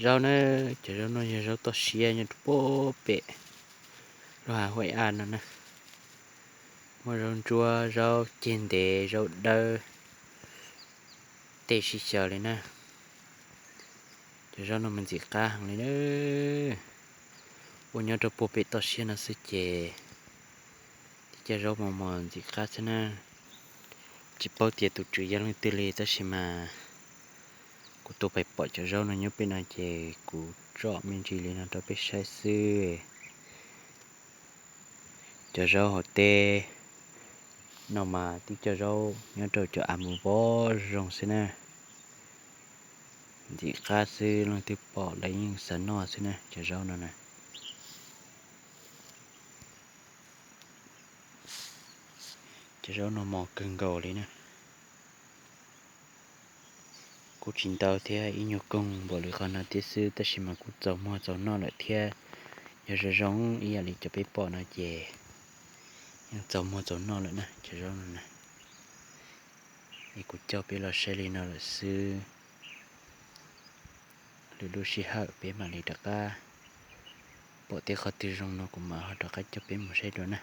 Zaub na, cov zaub no yog zaub toj siab nyob rau puag pem lub hav Huaj A no na. Muaj zaub ntsuab, zaub ceg ntev, zaub dawb, tej sib xyaw li na. Cov zaub no mas ntxim qab heev li na. Ua nyob rau puag pem toj siab no xwb ces tib co zaub mos mos ntxim qab xwb na. Tsis paub tias tus tswv yog leej twg li tab sis mas kuv tuaj pais pom cov zaub no nyob pem no ces kuv tsom me ntsis li no rau peb saib xwb. Cov zaub hauv teb no mas tib co zaub nyob rau cov av mus pov zoo xwb na. Ntxim qab xwb, leej twg pom lawv yeej xav noj xwb na cov zaub no na. Cov zaub no mos kawg nkaus li na. Kuj tsis ntau thiab, ib nyuag koog npaum li qhov no thiab xwb tab sis mas kuj txaus muag txaus noj lawm thiab. Yog zoo zoo ib yam li cov peb pom no ces yeej txaus muag txaus noj lawm na cov zaub no na. Es kuv coj peb los saib li no lawm xwb. Lwm lub sij hawm peb mam li rov qab pom tej qhov twg zoo no kuv mam ho rov qab coj peb mus saib dua na.